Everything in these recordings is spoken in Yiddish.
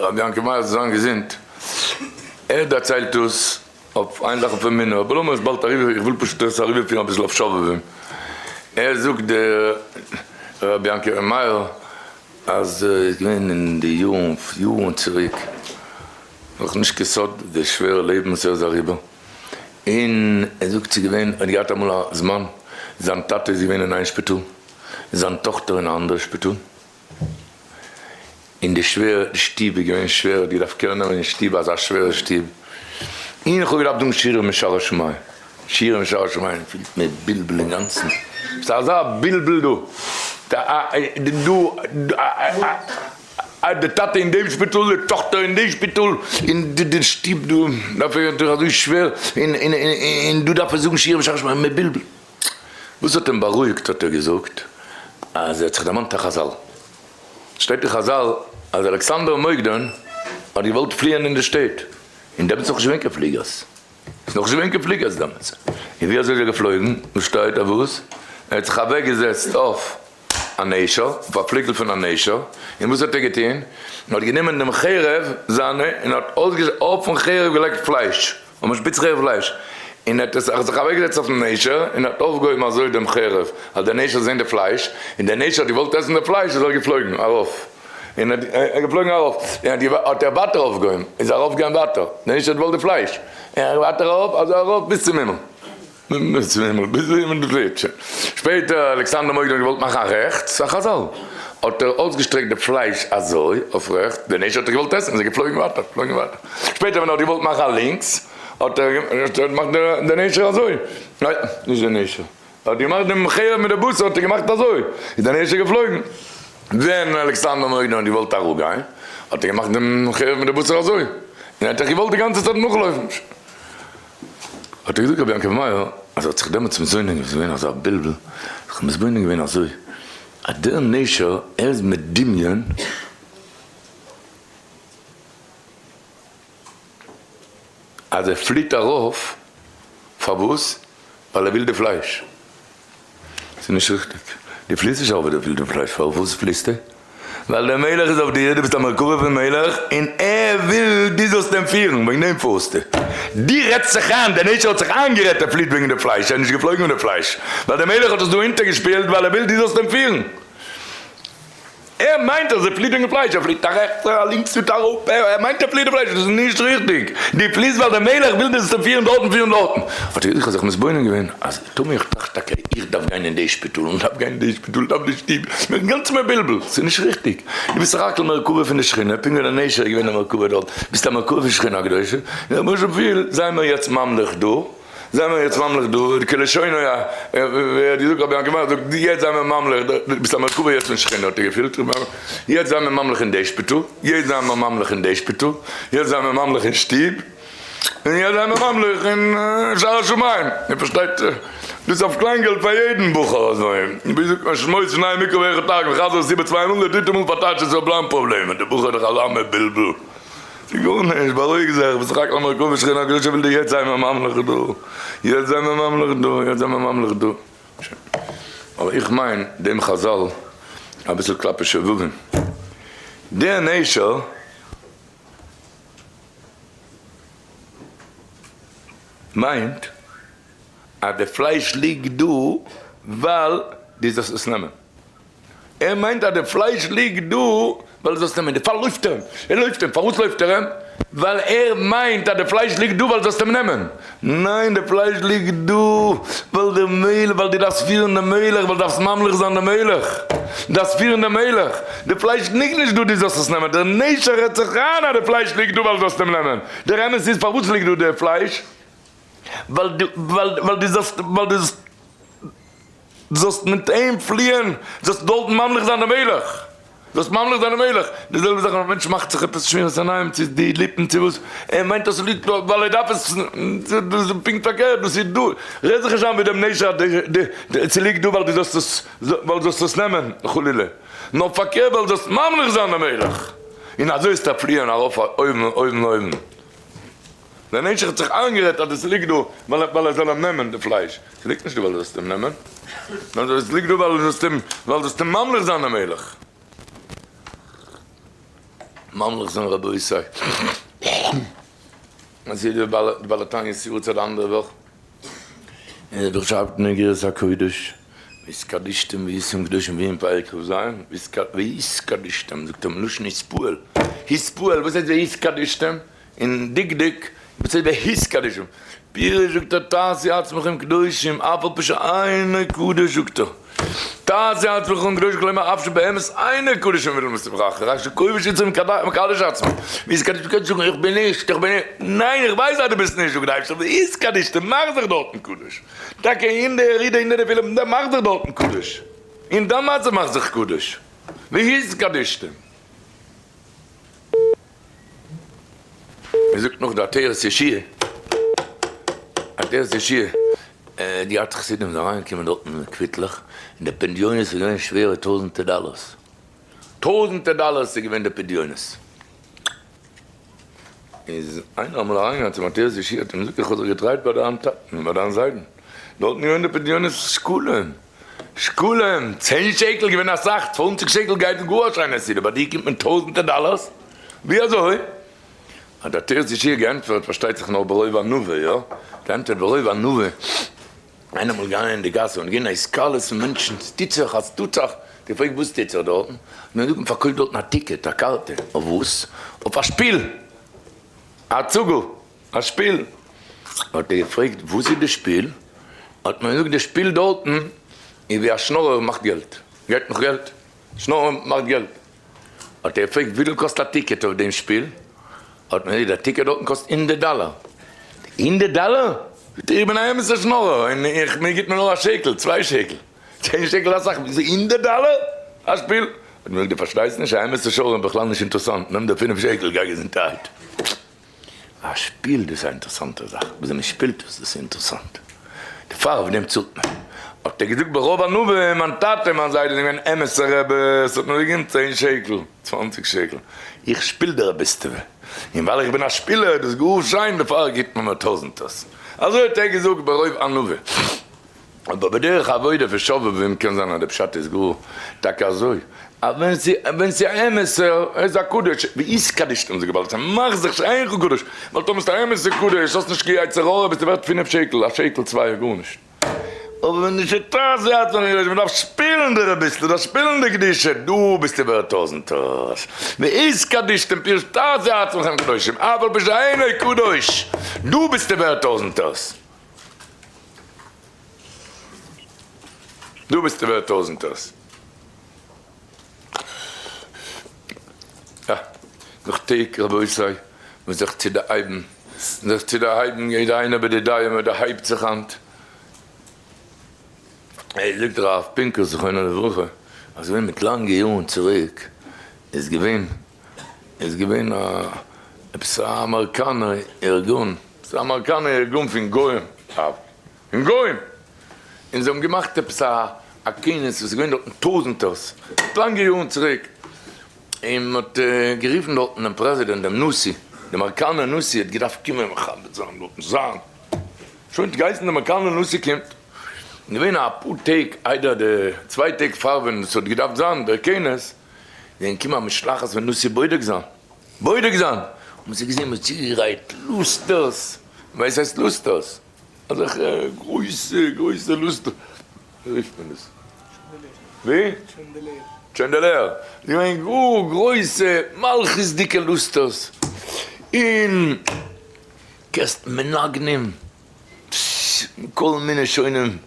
רבי יעקב מאיר זאל זיין געזונט, ער דערציילט דאס אויף איין זאך אויף אמונה, אבער לאמיר עס באלד אריבער, איך וויל פשוט עס אריבערפירן אביסל אויף שובבים. ער זאגט דער רבי יעקב מאיר אז איז געווען אין די יארן, יארן צוריק, נאך נישט קיין סוד די שווערע לעבן וואס ער איז אריבער, און ער זאגט ס'איז געווען, ער האט געהאט אמאל א זמן, זיין טאטע איז געווען אין איין שפיטאל, זיין טאכטער אין א אנדערע שפיטאל, און די שווער, די שטוב איז געווען שווער, ער האט געדארפט קער נעמען אין שטוב, אזא שווערע שטוב, און איך האב געדארפט זאגן שירים משער השמים, שירים משער השמים, פילט מיר בלבול אינגאנצן, ס'איז אזא בלבול דא, דא, די טאטע אין דעם שפיטאל, די טאכטער אין די שפיטאל, און די שטוב דא, דארף איך דאך אזוי שווער, און דא דארף איך זאגן שירים משער השמים, מבולבל. וואס האט אים בארואיגט האט ער געזאגט אז ער האט זיך דערמאנט א חזל, שטייט אין חזל אז אלכסנדר מוקדון האט געוואלט פליען אין די שטעט, און דעמאלטס איז נאכנישט געווען קיין פליגערס, ס'איז נאכנישט געווען קיין פליגערס דעמאלטס, און ווי אזוי איז ער געפלויגן, וואס שטייט אויף וואס? ער האט זיך אוועק געזעצט אויף א נשר, אויף א פליגל פון א נשר, און וואס האט ער געטון? ער האט גענומען דעם חרב זיינע און האט אויפן חרב געלייגט פלייש, און מען שפיצט חרב פלייש, און ער האט עס זיך אוועקגעזעצט אויפן נשר, און האט אויפגעהויבן אזוי דעם חרב, אז דער נשר זאל זען די פלייש, און דער נשר האט געוואלט עסן די פלייש, איז ער געפלויגן ארויף, און ער איז געפלויגן ארויף, און האט ער ווייטער אויפגעהויבן, איז ער ארויפגעגאנגען ווייטער, דער נשר האט געוואלט די פלייש, און ער ווייטער ארויף, אזוי ארויף ביז צום הימל. ביז צום הימל, ביז ווי מען פליט שוין. שפעטער אלכסנדר מוקדון האט געוואלט מאכן א רעכטס, א חזל, האט ער אויסגעשטרעקט די פלייש אזוי אויף רעכטס, די נשר האט ער געוואלט עסן, איז ער געפלויגן ווייטער, געפלויגן ווייטער. שפעטער ווען ער האט געוואלט מאכן א לינקס, האט ער געמאכט די נשר אזוי, ניין, נישט די נשר, ער האט געמאכט דעם חרב מיט די בשר האט ער געמאכט אזוי, איז די נשר געפלויגן. ווען אלכסנדר מוקדון האט געוואלט אראפגיין, האט ער געמאכט דעם חרב מיט די בשר אזוי, און ער האט זיך געוואלט די גאנצע צייט נאכלויפן. האט ער געזאגט רבי יעקב מאיר אז ער האט זיך דעמאלטס מתבונן געווען, ס'איז געווען אזא בלבול, זיך מתבונן געווען אזוי אז דער נשר ער איז מדמיון אז ער פליט ארויף, פארוואס? ווייל ער וויל די פלייש. ס'איז נישט ריכטיג. דו פליסט נישט ארויף ווייל דו ווילסט די פלייש. פארוואס פליסטו? ווייל דער מלך איז אויף דיר, דו ביסט א מרכבה פון מלך, און ער וויל דו זאלסט אים פירן, וועגן דעם פארסטו. דו רעדסט זיך איין, דער נשר האט זיך איינגערעדט ער פליט וועגן די פלייש, ער איז נישט געפלויגן וועגן די פלייש, ווייל דער מלך האט עס דא אונטערגעשפילט ווייל ער וויל דו זאלסט אים פירן. ער מיינט אז ער פליט וועגן פלייש, ער פליט א רעכטס א לינקס מיט אראפ, ער מיינט ער פליט די פלייש, דאס איז נישט ריכטיג, דו פליסט ווייל דער מלך וויל דיר זאלסט פירן דארטן פירן דארטן. האט ער איך האב זיך מתבונן געווען אז טאמער איך טראכט טאקע איך דארף גיין אין די שפיטאל און דארף גיין אין די שפיטאל דארף די שטוב, מיט גאנץ מבולבל, ס'איז נישט ריכטיג, דו ביסט סך הכל מרכבה פון די שכינה, פונקט ווי דער נשר איז געווען א מרכבה דארט, ביסט א מרכבה פון שכינה הקדושה, און רבונו של עולם וויל זיי מיר יעצט ממליך דא. זיי מיר יעצט ממליך דא, כלשונו א, ווי האט געזאגט רבי יעקב מאיר זאגט יעצט זיי מיר ממליך, דו ביסט א מרכבה יעצט פון שכינה האט ער געפילט, יעצט זיי מיר ממליך אין די שפיטאל, יעצט זיי מיר ממליך אין די שפיטאל, יעצט זיי מיר ממליך אין שטוב, און יעצט זיי מיר ממליך אין שער השמים, איר פארשטייט, דאס איז אויף קליין געלט פאר יעדן בחור אזוי, ווי זאגט מען שמות שני מקרא ואחד תרגום, חזר עס איבער 200 דריטע מאל פארטייטש עס זאל בלייבן פראבלעמען, דער בחור איז דאך אזא מבולבל. ס'גארנישט, בארואיג זיך, ביסט רק למרכבה שכינה הקדושה וויל דיר יעצט זיין ממליך דא, יעצט זיי ממליך דא, יעצט זיי ממליך דא. אבער איך מיין דעם חזל אביסל כלפי שובבים. דער נשר מיינט אז די פלייש ליגט דא ווייל דו זאלסט עס נעמען. ער מיינט אז די פלייש ליגט דא ווייל זאלסט נעמען, דערפאר לויפט ער אים, ער לויפט אים, פארוואס לויפט ער אים? ווייל ער מיינט אז די פלייש ליגט דא ווייל זאלסט אים נעמען, ניין די פלייש ליגט דא ווייל די מלך, ווייל דו דארפסט פירן די מלך, ווייל דארפסט ממליך זיין די מלך, דארפסט פירן די מלך, די פלייש ליגט נישט דא דו זאלסט עס נעמען, דער נשר רעדט זיך איין אז די פלייש ליגט דא ווייל זאלסט אים נעמען, דער אמת איז פארוואס ליגט דא די פלייש? ווייל דו, ווייל דו זאלסט, ווייל דו זאלסט. זאלסט מיט אים פליען, זאלסט דארטן ממליך זיין דעם מלך, זאלסט ממליך זיין דעם מלך, די זעלבע זאך ווען א מענטש מאכט זיך עפעס שמירת עיניים צו די ליפן צו וואס, ער מיינט אז ס'ליגט דא ווייל ער דארף עס, דאס איז פונקט פארקערט, דאס איז דא, רעד זיך נישט איין ווי דעם נשר אז ס'ליגט דא ווייל דו זאלסט עס, ווייל זאלסט עס נעמען חלילה, נאר פארקערט ווייל זאלסט ממליך זיין דעם מלך, און אזוי וועסטו פליען ארויף אויבן אויבן אויבן. דער נשר האט זיך איינגערעדט אז עס ליגט דא ווייל ער זאל אים נעמען די פלייש, עס ליגט נישט דא ווייל דו זאלסט אים נעמען, נאר עס ליגט דא ווייל דו זאלסט אים, ווייל זאלסט אים ממליך זיין א מלך. ממליך זיין רבותי. אזוי די בעל התניא יארצייט די אנדערע וואך, און דער שרייבט אין אגרת הקודש, והתקדשתם והייתם קדושים ווי אין פרק כ"ז, והתקדשתם זאגט ער מלשון התפעל, התפעל וואס הייסט והתקדשתם? אין דקדוק וואס הייסט והתקדשתם? פירוש זאגט ער תעשו עצמכם קדושים אף על פי שאינו קדוש זאגט ער תעשו עצמכם קדושים כלומר אף שבאמת אינו קדוש ומבולבל משמחה אחר רק שכובש יצרו ומקדש עצמו והתקדשתם דו קענסט זאגן איך בין נישט איך בין נישט ניין איך ווייס אז דו ביסט נישט זאגט די אייבערשטער והתקדשתם מאך זיך דארטן קדוש טאקע אין די ירידה אין די נפילה מאך זיך דארטן קדוש אין דיין מצב מאך זיך קדוש והתקדשתם. מען זאגט נאך די עטרת ישעי', עטרת ישעי', די אלטע חסידים זענען אריינגעקומען דארטן מיט קוויטלעך, און די פדיונות איז געווען שווערע טויזענטער דאללערס, טויזענטער דאללערס איז געווען די פדיונות, איז איינער אמאל אריינגעגאנגען צום עטרת ישעי' האט אים געזאגט איך האב זיך געטרייט ביי דיין טאטן און ביי דיין זיידן, דארטן איז געווען די פדיונות שקלים, שקלים, צען שקל געווען אסאך, צוואנציג שקל גייט גאר א שיינע סעודה, ביי דיר קומט מען טויזענטער דאללערס, ווי אזוי? האט דער עטרת ישעי' געענטפערט, פארשטייט זיך נאר ברוב ענווה, יא, געענטפערט ברוב ענווה, איינער אמאל געגאנגען אין די גאס און געווען א התקהלות פון מענטשן, ס'טוט זיך, אז ס'טוט זיך, געפרעגט וואס טוט זיך דארטן, האט מען געזאגט מ'פארקויפט דארטן א ticket, א קארטע, אויף וואס? אויף א שפיל, א הצגה, א שפיל, האט ער געפרעגט וואס איז די שפיל, האט מען געזאגט די שפיל דארטן איז ווי א שנארער מאכט געלט, גייט נאך געלט, שנארער מאכט געלט, האט ער געפרעגט וויפיל קאסט א ticket אויף דעם שפיל, האט מען געזאגט די ticket דארטן קאסט הונדערט דאלער, הונדערט דאלער? זאגט ער איך בין א אמת'ער שנארער און איך מיר גיבט מען נאר א שקל, צוויי שקל, צען שקל אסאך, הונדערט דאלער? א שפיל? האט מען געזאגט דו פארשטייסט נישט, א אמת'ער שנארער איז בכלל נישט אינטערעסאנט, נעם דיר פינף שקל גיי געזונטערהייט. א שפיל דאס איז א אינטערעסאנטע זאך, וויאזוי מען שפילט עס דאס איז אינטערעסאנט, דערפאר אויף דעם צאלט מען. האט ער געזאגט ברוב ענווה, מיין טאטע און מיין זיידע זענען געווען אמת'ע רעבעס, האט מען זיי געגעבן צען שקל, צוואנציג שקל, איך שפיל די רביסטעווע, און ווייל איך בין א שפילער איז דאס גאר שיין, דערפאר גיבט מען מיר טויזענטערס. אזוי האט ער געזאגט ברוב ענווה. אבער בדרך העבודה פון שובבים קען זיין אז די פשט איז גאר טאקע אזוי, אז ווען ס'איז ווען ס'איז א אמת'ער, ער איז א קדוש, והתקדשתם האבן זיי געוואלט זאגן, מאך זיך שאינך קדוש, ווייל טאמער ביסטו א אמת'ער קדוש, האסט נישט קיין יצר הרע, ביסטו ווערט פינף שקל, א שקל צוויי גארנישט. אבער ווען די שיטה זי האט זיך נישט, מ'דארף שפילן די רביסטע, דארף שפילן די קדושה, דא ביסטו ווערט טויזענטערס, והתקדשתם פירוש תעשו עצמכם קדושים, אף על פי שאינו קדוש, דא ביסטו ווערט טויזענטערס. דו ביסט ווערט טויזענטערס. אה, נאך טעג רבותי, מוז זיך צו דערהייבן, זיך צו דערהייבן, יעדער איינער בדידיה, מען דערהייבט זיך היינט. זאגט ר' פינקוס זכרונו לברכה, אז געווען מיט לאנגע יארן צוריק, איז געווען איז געווען א עפעס א אמעריקאנער ארגון, עפעס א אמעריקאנער ארגון פון גוים, פון גוים, און זיי האבן געמאכט עפעס א א כינוס וואס איז געווען דארטן טויזענטערס, מיט לאנגע יארן צוריק, און מען האט גערופן דארטן דעם פרעזידענט, דעם נשיא, דער אמעריקאנער נשיא האט געדארפט קומען מכבד זיין דארטן זיין, שוין האט געהייסן דער אמעריקאנער נשיא קומט, געווען אפאר טעג איידער די צוויי טעג פאר ווען עס האט געדארפט זיין דער כינוס, זענען געקומען א משלחת פון נשיא בודק זיין, בודק זיין, האבן זיי געזען מ'האט צוגעגרייט לוסטערס, ווייסט וואס הייסט לוסטערס? אזעלכע גרויסע גרויסע לוסטער, ווי רופט מען דאס? ווי? chandelier, געווען גאר גרויסע מלכות'דיגע לוסטערס, און קעסטן מנגנים. כל מיני שונים,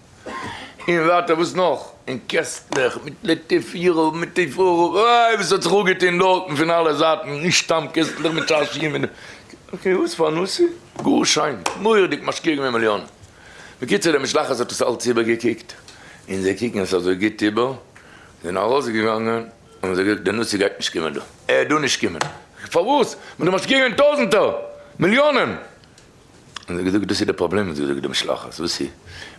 און ווייטער וואס נאך, און קעסטלעך מיט לתפארה מיט תפארה, אוי וואס האט זיך אפגעטון דארטן פון אלע זייטן, נישט סתם קעסטלעך מיט שעשועים און okay וואס פאר א נושא, גאר שיין, מורא'דיג משקיע געווען מיליאנען, בקיצור די משלחת האט עס אלץ איבערגעקוקט, און זיי קוקן עס אזוי גוט איבער, זענען ארויסגעגאנגען, האבן זיי געזאגט די נשיא גייט נישט קומען דא, ער וועט דא נישט קומען, פארוואס? מען האט משקיע געווען טויזענטער, מיליאנען! און זיי געזאגט דאס איז די פראבלעם האט געזאגט די משלחת וואס איז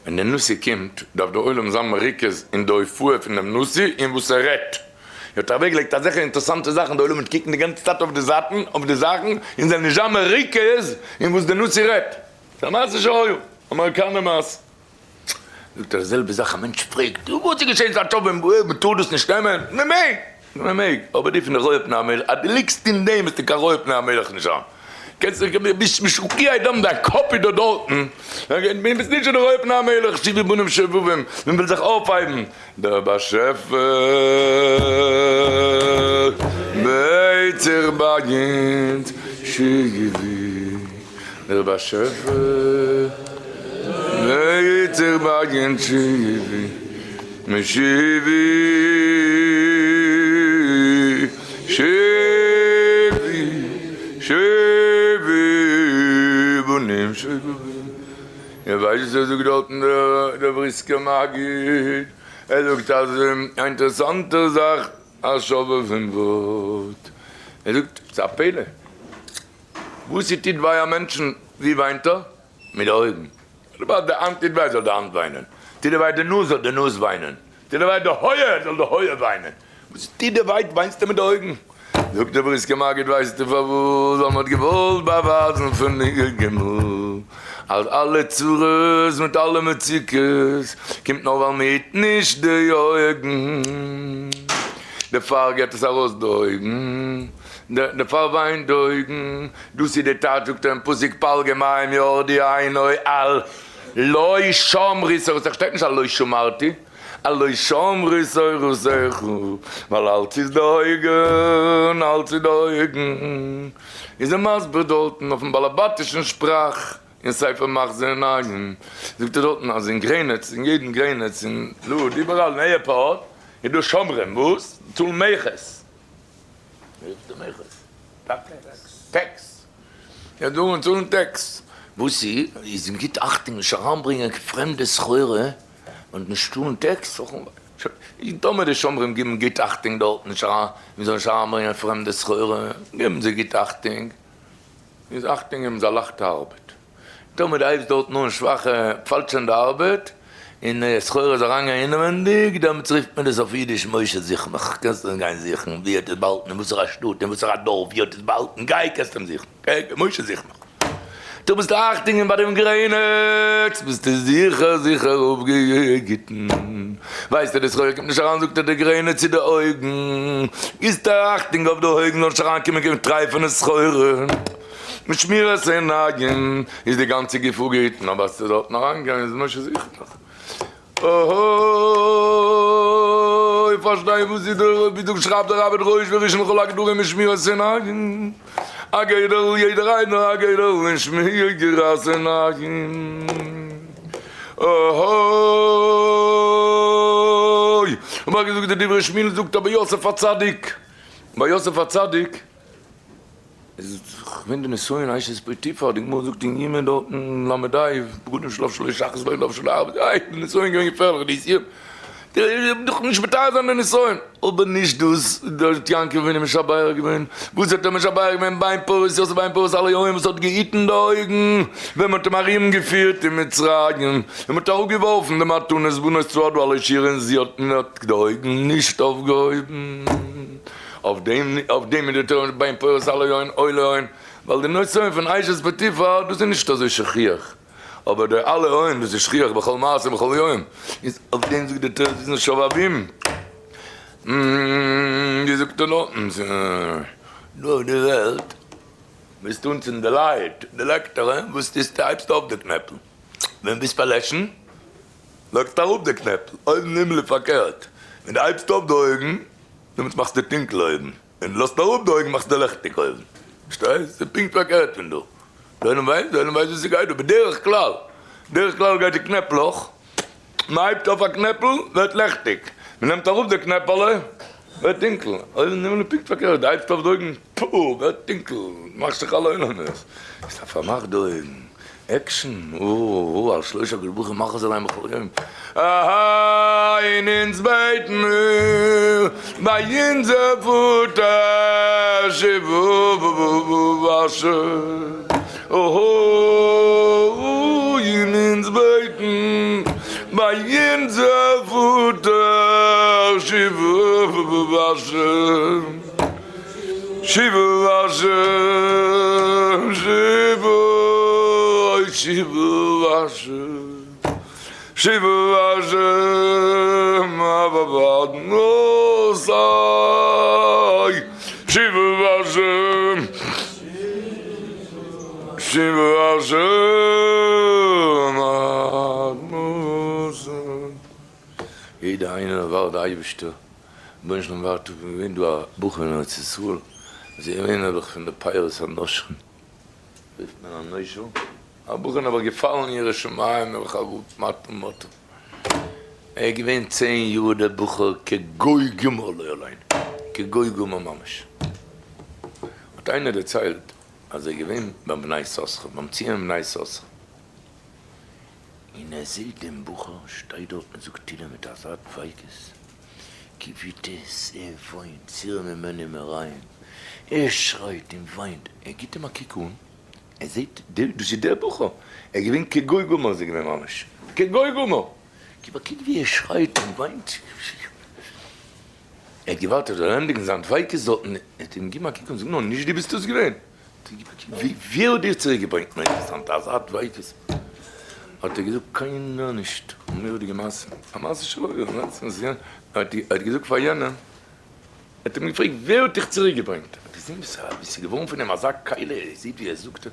ווען די נשיא קומט דארף די עולם זיין מרוכז אין די הופעה פון דעם נשיא און וואס ער רעדט ער האט אוועק געלייגט אזעלכע אינטערעסאנטע זאכן די עולם וועט קוקן די גאנצע צייט אויף די זייטן אויף די זאכן און זיי נישט זיין מרוכז אין וואס די נשיא רעדט ס'איז א מעשה שהיה אמעריקאנער מעשה זאגט ער די זעלבע זאך א מענטש פרעגט וואס איז געשען ס'איז א טוב און מען טאר דאס נישט נעמען מען מעג. מען מעג, אבער די פון די רואה פני המלך, אז דו ליגסט אין דעם וועסטו קיין רואה פני המלך נישט זיין. קענסט נישט, ביסט משוקע דם, דיין קאפ איז דא דארטן, ביסט נישט אין די רואה פני המלך, שובו בנים שובבים, מען וויל זיך אויפהייבן, דער באשעפער בעט זיך ביי אונז, שובו, דער באשעפער בעט זיך ביי אונז, שובו, שובו, שובו, שובו בנים שובבים. איר ווייסט וואס ער זאגט דארטן דער בריסקער מגיד? ער זאגט אז א אינטערעסאנטע זאך א שובבים ווארט. ער זאגט ס'איז א פלא וואס ס'טוט וויי א מענטשן, ווי וויינט ער? מיט די אויגן. וויבאלד די האנט טוט וויי זאל די האנט וויינען, טוט דיר וויי די נאז זאל די נאז וויינען, טוט דיר וויי די אויער זאל די אויער וויינען, וואס טוט דיר וויי וויינסטו מיט די אויגן? זאגט דער בריסקער מגיד ווייסטו פארוואס? ווייל מ'האט געוואלט באווייזן פון הימל אז אלע צרות מיט אלע מצוקות קומט נאר ווייל מ'היט נישט די אויגן, דערפאר געבט עס ארויס די אויגן. דערפאר וויינט די אויגן, דאס איז די טייטש זאגט ער אין פסוק פלגי מים ירדו עיני על לא שמרו תורתך, שטייט נישט על לא שמרתי, על לא שמרו תורתך, ווייל אלץ איז די אויגן, אלץ איז די אויגן, איז ער מסביר דארטן אויפן באלעבאטישן שפראך אין ספר מחזה עיניים, זאגט ער דארטן אז אין גרעניץ, אין יעדן גרעניץ אין לוד, איבעראל אין עירפארט איז דא שומרים וואס צאלן מכס. טעקס. יא דא און צאלן טעקס. וואס איז? איז מען גיט אכטונג נישט אריינברענגען קיין פרעמדע סחורה און נישט צאלן טעקס. טאמער די שומרים גיבן גוט אכטונג דארט נישט אריין מען זאל נישט אריינברענגען פרעמדע סחורה גיבן זיי גוט אכטונג. איז אכטונג געבן איז א לייכטע ארבעט. טאמער די הייבסט דארטן אן שוואכע פאלט שוין די ארבעט און די סחורה איז אריינגעגאנגען אינעווענדיג דעמאלטס רופט מען דאס אויף אידיש משה זוך מיך קענסט אים גיין זוכן ווי האט עס באהאלטן אין וואסערע שטאט אין וואסערע דארף ווי האט עס באהאלטן גיי קענסט אים זוכן גיי משה זוך מיך דו ביסט אכטונג און ביי דעם גרעניץ ביסטו זיכער זיכער אפגעהיטן ווייסטו די סחורה קומט נישט אריין זאגט ער די גרעניץ צו די אויגן גיבסטו אכטונג אויף די אויגן זאל נישט אריינקומען קיין טרייפענע סחורה. מיט שמירת עיניים איז די גאנצע גוף אפגעהיטן, אבער אז ס'איז דארטן אריינגעגאנגען איז משה זיכער נאך. אוי, פארשטיי וואס איז דער ווי דא שרייבט דער רבי דרוש וראשון לכל הגדרים אין שמירת עיניים, א גדר יעדער איינער א גדר אין שמירת עיניים. אוי, האב איך געזאגט די דברי שמואל זאגט אבער יוסף הצדיק, ביי יוסף הצדיק איז געווען די נסיון אשת פוטיפר, די גמרא זאגט אין יומא דארטן ל"ה, בגדים שלבשו לו שחת ולא לבשו לו ערבות, איי די נסיון איז געווען געפערליך, די יסורים, דאך נישט מתאר זיין די נסיון, אבער נישט דאס האט יעקב אבינו משבח געווען, וואס האט ער משבח געווען בן פורת יוסף בן פורת עלי עין וואס האט געהיטן די אויגן ווען מען האט אים ארום געפירט אין מצרים, און מען האט אראפ געווארפן די מתנות בנות צעדה על השיר און זי האט די אויגן נישט אויפגעהויבן. אויף דעם אויף דעם איז די תורה בן פורת עלי עין עולי עין, ווייל די נושא פון אשת פוטיפר דאס איז נישט אזוי שכיח, אבער די עלי עין דאס איז שכיח בכל מעשה ובכל יום, איז אויף דעם זאגט די תורה זיי זענען שובבים, ווי זאגט ער דארטן, דא אויף די וועלט וועסטו אנצינדן די light, די לעקטער, וואס טוסטו הייבסטו אויף די קנעפל, ווען ווילסט פארלעשן לייגסטו אראפ די קנעפל, אויבן הימל איז פארקערט, ווען דו הייבסט אויף די אויגן דעמאלטס מאכסטו טונקל אויבן, און דו לאזט אראפ די אויגן מאכסטו לעכטיג אויבן. פארשטייסט? ס'איז פונקט פארקערט פון דא. דער עולם ווייסט? דער עולם ווייסט וואס ס'גייט דא. בדרך כלל, בדרך כלל גייט די קנעפלעך, מ'הייבט אויף א קנעפל ווערט לעכטיג, מ'נעמט אראפ די קנעפעלע ווערט טונקל. אויבן הימל איז פונקט פארקערט, דו הייבסט אויף די אויגן, פו! ווערט טונקל, מאכסט זיך אלע עולמות. איז א פארמאך די אויגן. עקשן, אוה על שלושה הקדוש ברוך הוא מכריז עליהם בכל יום, אהא און אונז בעט מיר ביי אונזער פאטער שבשמים, אהא און אונז בעטן ביי אונזער פאטער שבשמים. שיבו השם שיבו אוי שיבו השם שיבו השם אבד נוסף. שובו השם עד מתי. יעדער איינער ווארט די אייבערשטער, רבונו של עולם ווארט אויף אים, געווען דא א בחור אין ארץ ישראל, איז ער געווען נעבעך פון די פירות הנושרים, רופט מען א נושר, א בחור נעבעך געפאלן אין יראת שמים נעבעך אראפ מטה מטה, ער איז געווען צען יאר דער בחור כגוי גמור לא עלינו, כגוי גמור ממש, האט איינער דערציילט אז ער איז געווען ביים בני יששכר, ביים ציון בני יששכר, און ער זעט דעם בחור שטייט דארט און זאגט תהילים מיט אזא דביקות, כביטעס, ער וויינט, סור ממני מרעים, ער שרייט און וויינט, ער גיט אים א קוק אן, ער זעט, דאס איז דער בחור, ער איז געווען כגוי גמור איז ער געווען ממש, כגוי גמור, גיב א קוק ווי ער שרייט און וויינט, ער האט געווארט ער זאל ענדיגן זיין דביקות דארטן, ער האט אים געגעבן א קוק און זאגט, נו, נישט דו ביסט דאס געווען? ווער האט דיר צוריק געברענגט מיין אינטערעסאנט אזא דביקות? האט ער געזאגט קיינער נישט, א מורא'דיגע מעשה, א מעשה שלא היה, האט ער געזאגט פאר יענעם, ער האט אים געפרעגט ווער האט דיך צוריק געברענגט, האט געזען ווי ס'איז געווארן פון אים אזא כלי, ער זעט ווי ער זאגט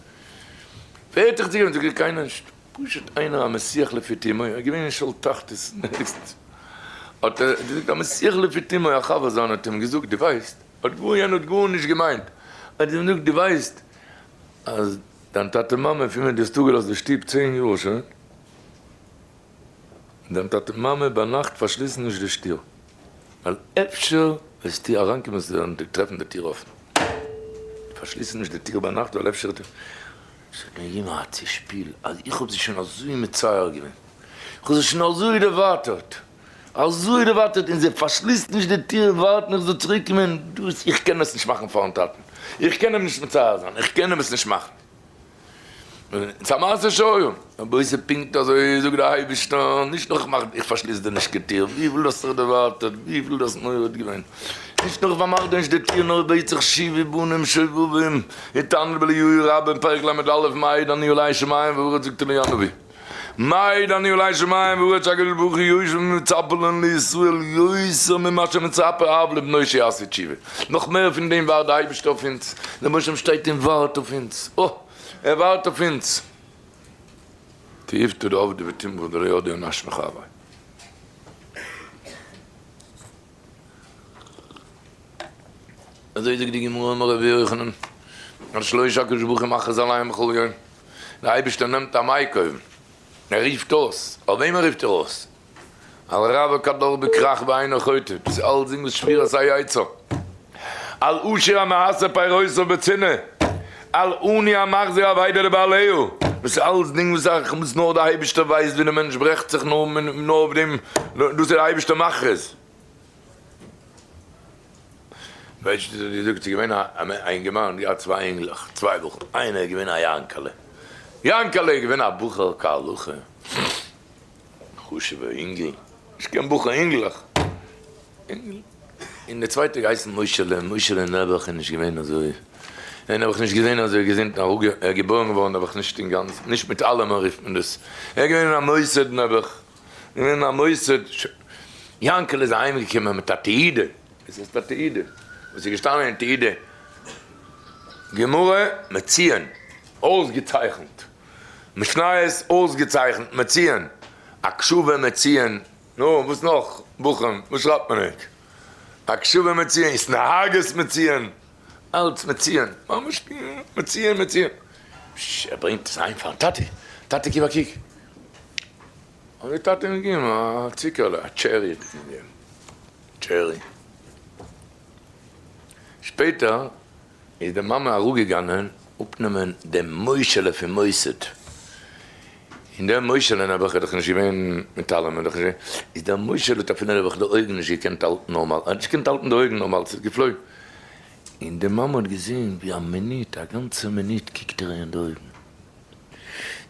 ווער האט דיך צוריק געברענגט, זאגט ער קיינער נישט, פשוט איינער א מסיח לפי תומו, ער איז געווען אין שאול תחתית, האט ער געזאגט א מסיח לפי תומו, א חבר זיינער האט אים געזאגט דו ווייסט האט גאר יענער האט גארנישט געמיינט, האט אים געזאגט דו ווייסט אז דיין טאטע מאמע פון ווען דו האסט אפגעלאזט די שטוב צען יאר שוין, דיין טאטע מאמע ביינאכט פארשליסן נישט די שטיר, ווייל אפשר וועסטו אריינקומען צו זיי טרעפן די טיר אפן, פארשליסן נישט די טיר ביינאכט ווייל אפשר וועט. ס'האט מיר געגעבן א צושפיל אז איך האב זיי שוין אזוי מצער געווען, איך האב זיי שוין אזוי דערווייטערט. אזוי דערווייטערט און זי פארשליסט נישט די טיר ווארט מיך זאל צוריק קומען, דאס איך קען עס נישט מאכן פארן טאטן, איך קען אים נישט מצער זיין, איך קען אים עס נישט מאכן. ס'איז א מעשה שהיה, רבותי פונקט אזוי זאגט דער אייבערשטער, נישט נאר איך מאך איך פארשליס דיר נישט קיין טיר, וויפיל דו האסט זיך דערווייטערט, וויפיל דו האסט מורד געווען, נישט נאר איך פארמאך דיר נישט די טיר, נאר בעט זיך שובו בנים שובבים, ותנא באליהו רבה אין פרק ל"א מעיד אני עלי שמים וארץ זאגט אליהו הנביא. מעיד אני עלי שמים וארץ שהקדוש ברוך הוא יושב ומצפה לנו לישראל יותר ממה שמצפה אב לבנו שיעשה תשובה, נאך מער פון דעם ווארט די אייבערשטער אויף אונז, דער רבונו של עולם שטייט און ווארט אויף אונז, אה! ער ווארט אויף אונז. תיובתא דעבדי ותמרא דלא ידעי אנש מחברי. אזוי זאגט די גמרא אמר רבי יוחנן, על שלושה הקדוש ברוך הוא מכריז עליהם בכל יום, דער אייבערשטער נעמט א mic אויבן, ער רופט אויס, אויף וועמען רופט ער אויס? על רווק הדר בכרך ואינו חוטא, דאס איז אלצדינג וואס שבירת היצר, על עשיר המעשר פירותיו בצנעה, על עני המחזיר אבידה לבעליו, דאס איז אלצדינג וואס א וואס נאר דער אייבערשטער ווייסט ווי דער מענטש ברעכט זיך נאר נאר אויף דעם, דאס איז דער אייבערשטער מכריז. ווייסט וואס האט געזאגט, ס'איז געווען א אינגערמאן האט געהאט צוויי אינגלעך, צוויי בחורים, איינער איז געווען א יאנקעלע, יאנקעלע איז געווען א בחור כהלכה, חשוב'ער אינגל, נישט קיין בחור אינגלעך, אינגל, און דער צווייטער געהייסן משה'לע, משה'לע נעבעך איז נישט געווען אזוי, ער איז נעבעך נישט געווען אזוי געזונט, ער איז געבוירן געווארן נעבעך נישט אינגאנצן, נישט מיט אלעמען רופט מען דאס, ער איז געווען אין א מוסד נעבעך. אין א מוסד, יאנקל איז אהיים געקומען מיט א תעודה, עס איז א תעודה, וואס איז געשטאנען אין תעודה, גמרא מציון, אויסגעצייכנט, משניות אויסגעצייכנט, מציון, הקשבה מציון, נו וואס נאך, בחורים, וואס שרייבט מען ענק, הקשבה מציון, התנהגות מציון, אלץ מציון, ממש מציון מציון, ער ברענגט עס אהיים פארן טאטע, טאטע גיב א קוק. האט די טאטע אים געגעבן א צוקערלע, א cherry האט ער אים געגעבן, cherry. שפעטער איז די מאמע אראפגעגאנגען אפנעמען דעם משה'לע פון מוסד, און דער משה'לע נעבעך איז דאך נישט געווען מיט אלעמען, דאך נישט געווען, איז דער משה'לע האט אפילו נעבעך די אויגן נישט געקענט האלטן נארמאל, ער האט נישט געקענט האלטן די אויגן נארמאל, ס'איז געפלויגן. און די מאמע האט געזען ווי א מינוט, א גאנצע מינוט קוקט ער איר אין די אויגן.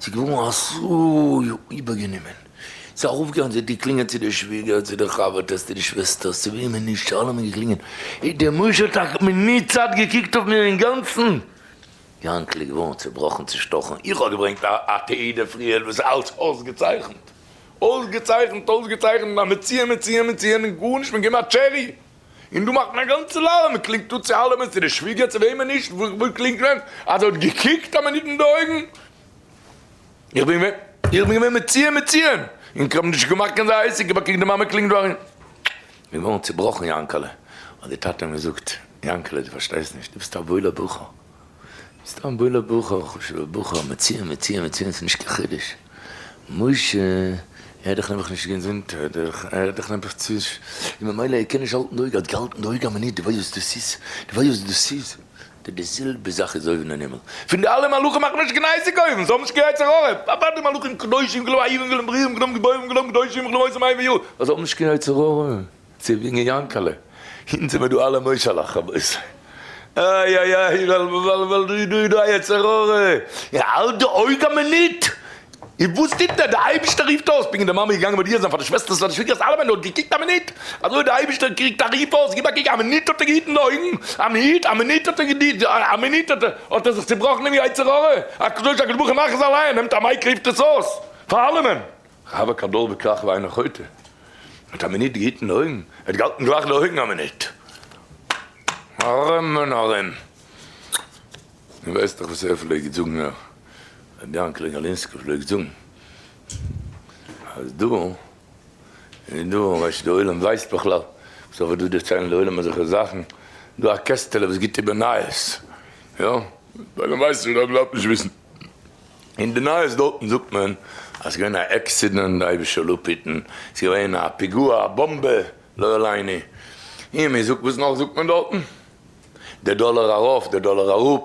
זי איז געווארן אזוי איבערגענומען, זי איז ארויפגעגאנגען, זי האט געקלינגען צו די שוויגער, צו די חבר'טעס, צו די שוועסטערס, צו וועמען נישט, צו אלעמען געקלינגען, און דער משה האט א מינוט צייט געקוקט אויף מיר אינגאנצן, יאנקל איז געווארן צעבראכן, צעשטאכן, איך האב געברענגט א תעודה פריער וואס איז אלץ אויסגעצייכנט, אויסגעצייכנט, אויסגעצייכנט, א מציאה, מציאה, מציאה, און גארנישט, מען געבן א cherry. און דא מאכט מען א גאנצע ליארעם, מען קלינגט אן צו אלעמען, צו די שוויגער צו וועמען נישט, וואו קלינגט מען? אז ער האט געקוקט א מינוט אין די אויגן, איך בין געווען, איך בין געווען מציון מציון, און כהאב נישט געמאכט קיין זיי עסק, געב א קוק די מאמע קלינגט דא אריין. געווארן צובראכן יאנקעלע, האט די טאטע אים געזאגט, יאנקעלע דו פארשטייסט נישט, דו ביסט א וואוילער בחור, ביסט א וואוילער בחור, חשוב'ער בחור, מציון מציון מציון ס'איז נישט קיין חידוש, משה ער האט דאך נעבעך נישט געזונט, ער האט דאך נעבעך צו, און ממילא ער קען נישט האלטן די אויג, ער האט געהאלטן די אויג א מינוט, דו ווייסט וואס דאס איז? דו ווייסט וואס דאס איז? די די זעלבע זאך איז אויבן אין הימל, פון די אלע מלאכים מאכט מען נישט קיין עסק אויבן, זיי האבן נישט קיין יצר הרע, אוודאי די מלאכים קדושים כלום אהובים כלום בריאים כלום גיבורים כלום קדושים כלום עושים מים ויער, ווייל זיי האבן נישט קיין יצר הרע, צו וועגן יאנקעלע, אונז זעמער דא אלע משה'לעך רבותי, איי איי איי ווייל ווייל ווייל דא איז דא א יצר הרע, האלט די אויג א מינוט, און וואס טוט ער? דער אייבערשטער רופט אויס, פונקט די מאמע איז געגאנגען מודיע זיין פאר די שוועסטערס פאר די שוויגערס אלעמען האט געקוקט א מינוט, אזוי דער אייבערשטער קריגט א רוף אויס, גיב א קוק, א מינוט האט ער געהיטן די אויגן, א מינוט, א מינוט האט ער געדיט, א מינוט האט ער, האט ער זיך צובראכן דעם יצר הרע, הקדוש הקדוש ברוך הוא מאך עס אליין, נעמט א mic רופט עס אויס פאר אלעמען. רווק הדור בכרך ואינו חוטא, האט א מינוט געהיטן די אויגן, ער האט געהאלטן גלייך די אויגן א מינוט, ארום און ארום. דו ווייסט דאך וואס ער פלעגט זאגן, רבי יענקל גאלינסקי פלעגט זאגן אז דא איז דא, ווייסט די עולם ווייסט בכלל, וואס זאל איך דא דערציילן די עולם אזעלכע זאכן, דא א קעסטעלע וואס גיבט איבער נייעס, יא, די עולם ווייסט נישט, די עולם דארף נישט וויסן, אין די נייעס דארטן זאגט מען אז ס'איז געווען א עקסידענט, די אייבישטער זאל אפהיטן, ס'איז געווען א פיגוע, א באמבע, לא עלינו, און מען זאגט, וואס נאך זאגט מען דארטן? דער דאלער ארויף, דער דאלער אראפ.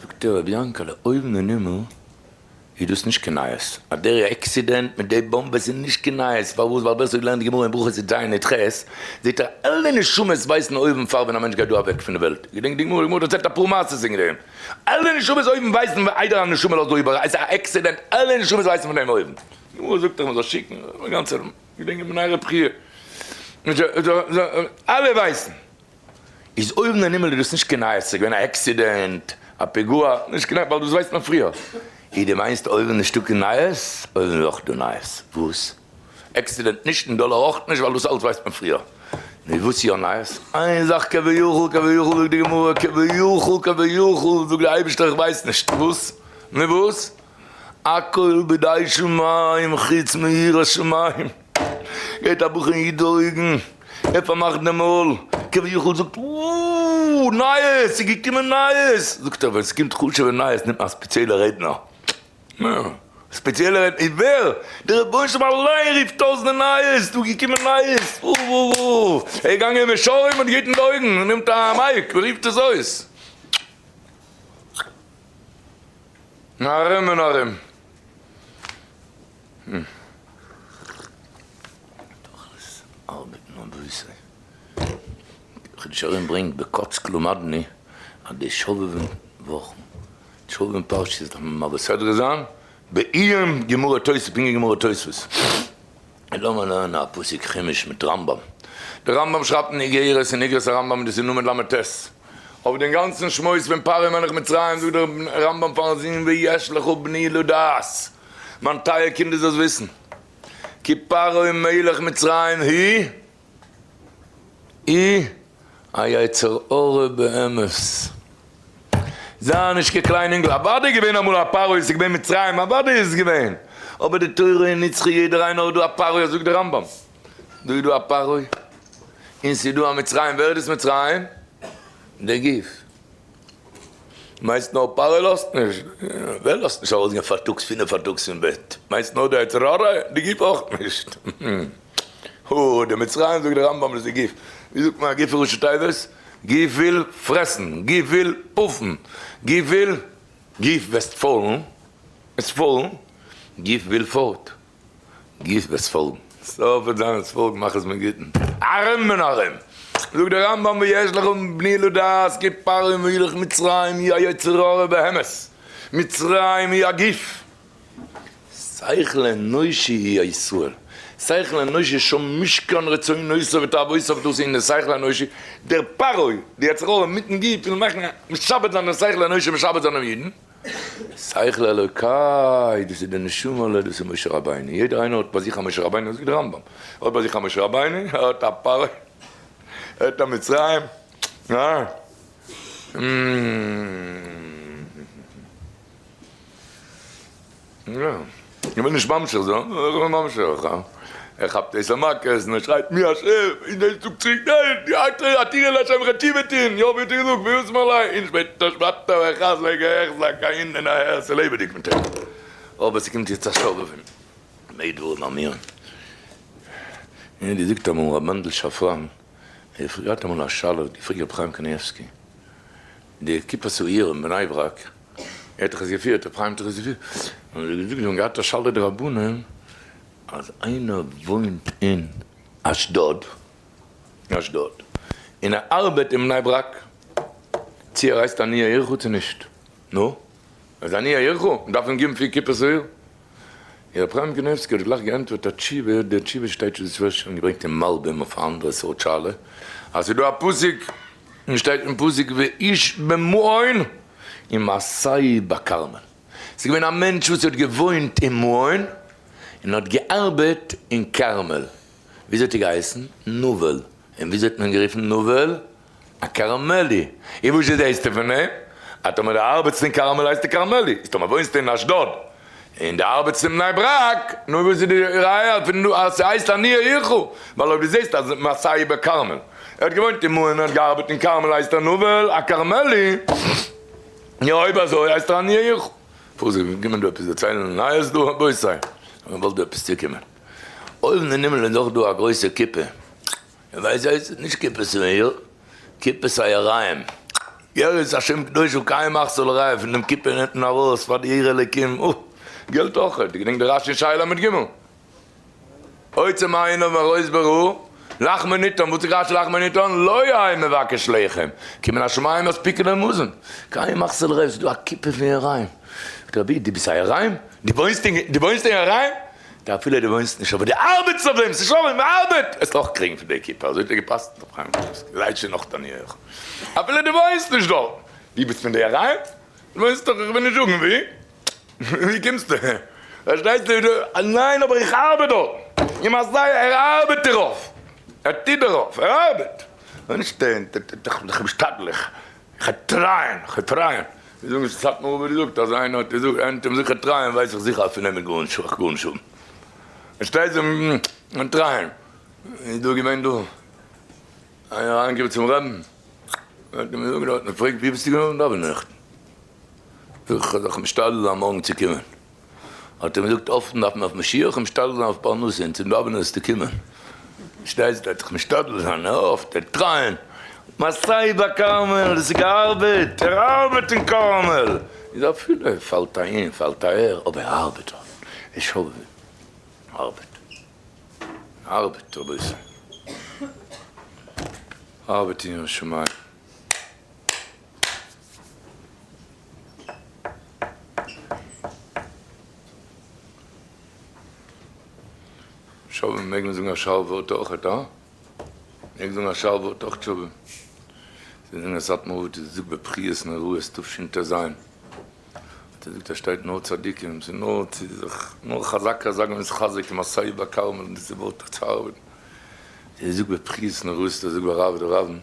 זאגט ער, רבי יענקעלע, אויבן אין הימל איז דאס נישט קיין נייעס, אז דער עקסידענט מיט די באמבעס איז נישט קיין נייעס, פארוואס? ווייל ווער ס'האט געלערנט די גמרא אין ברכות י"ז י"ח, זעט ער אלע נשמות ווייסן אויבן פאר ווען א מענטש גייט דא אוועק פון די וועלט, געדענק די גמרא, די גמרא דערציילט אפאר מעשות וועגן דעם, אלע נשמות אויבן ווייסן איידער א נשמה לאזט דא איבער, עס איז א עקסידענט, אלע נשמות ווייסן פון דעם אויבן, די גמרא זאגט דאך מען זאל שיקן, גאנצע. געדענק איך בני רב חייא, אלע ווייסן איז אויבן אין הימל איז דאס נישט קיין נייעס, ס'איז געווען א עקסידענט, א פיגוע, נישט קיין נייעס ווייל דאס ווייסט מען פריער. איז דו מיינסט אויבן נישטא קיין נייעס? אויבן איז אויך דא נייעס. וואס? עקסידענט נישט און דאלער אויך נישט ווייל דאס אלץ ווייסט מען פריער. נו וואס יא נייעס? איין זאך כביכול כביכול זאגט די גמרא כביכול כביכול זאגט די אייבערשטער איך ווייס נישט וואס? נו וואס? הכל בידי שמים חוץ מיראת שמים, גייט א בחור אין איד אויגן, ער פארמאכט דעם מויל, כביכול זאגט וואו נייעס, ס'איז געקומען נייעס, זאגט ער ווען ס'קומט חשוב'ע נייעס נעמט מען א ספעציעלע רעדנער, ספעציעלע רעדנער איז ווער? דער רבונו של עולם אליין רופט אויס די נייעס, דא איז געקומען נייעס, וואו וואו וואו, ער איז געגאנגען אין מישרים און געהיטן די אויגן, נעמט א mic און רופט עס אויס. ארום און ארום. תכלית ארבעטן רבותי. חידושי הרי"ם ברענגט בקוץ למדני אז די שובבים וואכן, שובבים פרשיות דארף מען מעביר סדרה זיין בעיון גמרא תוספות, פונקט ווי גמרא תוספות. לאמיר לערנען א פסוק חומש מיט רמב"ם. דער רמב"ם שרייבט אין איגרת אין איגרת הרמב"ם דאס איז נומער ל"ט. אויף דעם גאנצן שמועס פון פרעה מלך מצרים זאגט דער רמב"ם פארן זון ויש לך בני לדעת, מיין טייער קינד דו זאלסט וויסן, כי פרעה מלך מצרים הוא אי א יצר הרע באמת. זיי נישט קיין קליין אינגל, אוודאי איז געווען אמאל א פרעה, עס איז געווען מצרים, אוודאי איז עס געווען, אבער די תורה איז נצחי, יעדער איינער האט דא א פרעה, זאגט דער רמב"ם, דא איז דא א פרעה, און ס'איז דא א מצרים, ווער איז דאס מצרים? דער גוף. מיינסט נאר פרעה לאזט נישט? ווער לאזט נישט ארויסגיין פארטאגס פינף פארטאגס פון בעט? מיינסט נאר די יצר הרע? די גוף אויך נישט. הו, די מצרים זאגט די רמב"ם איז די גוף. ווי זאגט מען א גוף איז ראשי תיבות? גוף וויל פרעסן, גוף וויל פאפן, גוף וויל, גוף וועסט פאלן, וועסט פאלן, גוף וויל פארט. גוף וועסט פאלגן. סוף וועט זיין וועסט פאלגן מאך עס מיט גוטן. ארום און ארום. זאגט דער רמב"ם ויש לך בני לדעת כי פרעה מלך מצרים הוא היצר הרע באמת, מצרים היא הגוף. שכל אנושי היא הישראל. שכל אנושי שם משכן רצונותיו ותאוותיו דאס איז אין די שכל האנושי. דער פרעה, די יצר הרע מיטן גוף וויל מאכן משעבד זיין דעם שכל האנושי משעבד זיין דעם אידן. שכל אלוקי, דאס איז די נשמה'לע, דאס איז משה רבינו, יעדער איינער האט ביי זיך א משה רבינו, זאגט דער רמב"ם, ער האט ביי זיך א משה רבינו, ער האט א פרעה. הערט א מצרים, אה. איך וויל נישט ממשיך זיין, איך בין ממשיך, ער כאפט עשר מכות און ער שרייט מי השם, און ער זאגט צוריק ניין, עתירה להשם חצי ותין, יא ווי האט ער געזאגט וישמח לי, און שפעטער שפארט ער ויחזק ויחזק אהין און אהער, ס'איז לעבעדיג מיט אים, אבער ס'קומט יעצט א שאלה פון מי דברים אמורים, און ווי זאגט אמאל ר' מענדל שאפראן, ער געהאט אמאל א שאלה, האט געפרעגט ר' חיים קנייבסקי, די קופת העיר אין בני ברק, ער האט דאך עס געפירט, ר' חיים האט דאך עס געפירט, און ער האט געזאגט זיי האבן געהאט א שאלה די רבנים, אז איינער וואוינט אין אשדוד, אשדוד, און ער ארבעט אין בני ברק, צו ער הייסט עניי עירך צו נישט, נו, אז עניי עירך, מ'דארף אים געבן פיר קופת העיר. ר' חיים קניבסקי האט גלייך געענטפערט א תשובה, די תשובה שטייט שוין דאס ווערט שוין געברענגט אין מלבים אויף א אנדערע סארט שאלה, אז ס'איז דא א פסוק, און שטייט אין פסוק ואיש במעון ומשאהו בכרמל, ס'איז געווען א מענטש וואס האט געוואוינט אין מעון און האט געארבעט אין כרמל, וויאזוי האט ער געהייסן? נבל, און וויאזוי האט מען גערופן נבל? א כרמלי, און וואס זעסטו פון אים? אז טאמער די ארבעטסט אין כרמל הייסטו כרמלי, איז טאמער וואוינסטו אין אשדוד און די ארבעטסט אין בני ברק, נו וואס איז די ראיה פון דא אז ס'הייסט עניי עירך? ווייל אויב דו זעסט אז משאהו בכרמל, ער האט געוואוינט אין מעון און האט געארבעט אין כרמל הייסט ער נבל א כרמלי, נו אויב אזוי הייסט ער עניי עירך. פארזיכטיג, קומען דא עפעס דערציילן נייעס דא רבותי? מען וואלט דא עפעס צוקומען. אויבן אין הימל איז אויך דא א גרויסע קופה. און ווייסט וואס? נישט קופת העיר, קופת היראים. יראת השם קדושה קיים מחסור לרעה, פון דעם קופה נעמט מען ארויס פאר די עיר אלוקים, אוי, געלט אויך, דו געדענקסט די רשי אין שאלה מיט ג'? אוצר מעייניו מראות ברור, לחמו ניתן, וואס זאגט רשי לחמו ניתן? לא יהא מבקש לחם, כי מן השמים מספיקין לו מזון, קיים מחסור לרעה, ס'איז דא א קופה פון יראים. זאגט רבי, דו ביסט א יראים? דו וואוינסט אין יראים? די אפילו די וואוינסט נישט אבער די ארבעטסט אויף דעם, ס'איז שלום, מ'ארבעט, וועסט אויך קריגן פון די קופה, אזוי האט ער געפסקנט ר' חיים קניבסקי, זייט שוין נאך דיין יאר, אפילו די וואוינסט נישט דארט, די ביסט פון די אריין? די וואוינסט דאך, איך וויל נישט זאגן ווי, ווי קומסטו? פארשטייסטו? ניין אבער איך ארבעט דארט, אין מארסיי, ער ארבעט דערויף, ער טוט דערויף, ער ארבעט, נישט איך משתדל איך. כ'על טרייען, כ'על טרייען. ווי זאגן סאטמאר רב האט געזאגט אז איינער האט געזאגט איינער האט אים געזאגט כ'על טרייען ווייס איך זיכער אז פון אים איז גארנישט וועל איך גארנישט האבן. פארשטייט זיך און טרייען. איז דא געווען דא איינער אריינגעקומען צום רבין האט אים געזאגט דארט מ'פרעגט ווי ביסטו געווען ביים דאווענען נעכטן? זאג איך כ'האב זיך משתדל זיין מארגן צו קומען. האט ער געזאגט אפטן דארף מען אויף משיח און משתדל זיין אויף פרנסה און צום דאווענען זאלסטו קומען שטייסט דארט זיך משתדל זיין אפט און טרייען משאהו בכרמל דאס איז געארבעט ער ארבעט אין כרמל איז אפילו ער פאלט אהין פאלט אהער אבער ער ארבעט דארט איז שווה ארבעט ארבעט רבותי ארבעט אין יראת שמים. שווים מעג מען זאגן א שארף ווארט אויכעט, הא? מעג זאגן א שארף ווארט אויך שווים. זיי זאגן אז סאטמאר רב האט עס געזאגט בבכיות נוראות תשט"ז. האט ער געזאגט אז שטייט נאר צדיקים, ס'איז נאר צו זיך נאר חזק חזק ווען ס'חזק עם עשי בכרמל און דאס איז ווארט צו ארבעטן. זיי זאגט בבכיות נוראות האט ער געזאגט ביי רב דרבן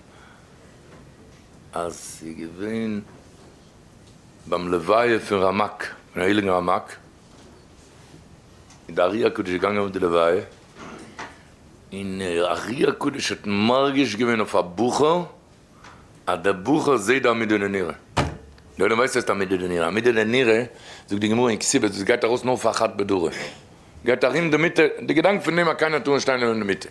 אז ס'איז געווען ביים לוויה פון רמק, פון הייליגן רמק, איז די ארי הקדוש געגאנגען אויף די לוויה, און ארי הקדוש האט מרגיש געווען אויף א בחור, אז דער בחור זעט די עמידה דנראה. דער עולם ווייסט וואס הייסט עמידה דנראה, עמידה דנראה, זאגט די גמרא אין כתובות, דאס גייט ארויס נאר פאר חד בדרא, גייט ארום די מיטה, די געדאנק פון דעם אז קיינער טאר נישט שטיין ארום די מיטה,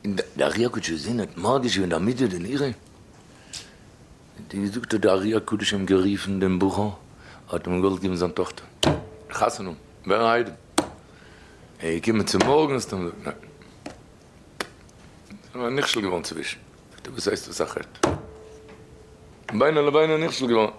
און די ארי הקדוש האט געזען, האט מרגיש געווען די עמידה דנראה. האט ער געזאגט האט די ארי הקדוש אים גערופן דעם בחור האט אים געוואלט געבן זיין טאכטער חתונה ווערן איידעם ער איז געקומען צו מארגנס האט אים געזאגט ניין זענען מיר נכשל געווארן צווישן זאגט ער וואס הייסט וואס א חטא ביינער לביינער נכשל געווארן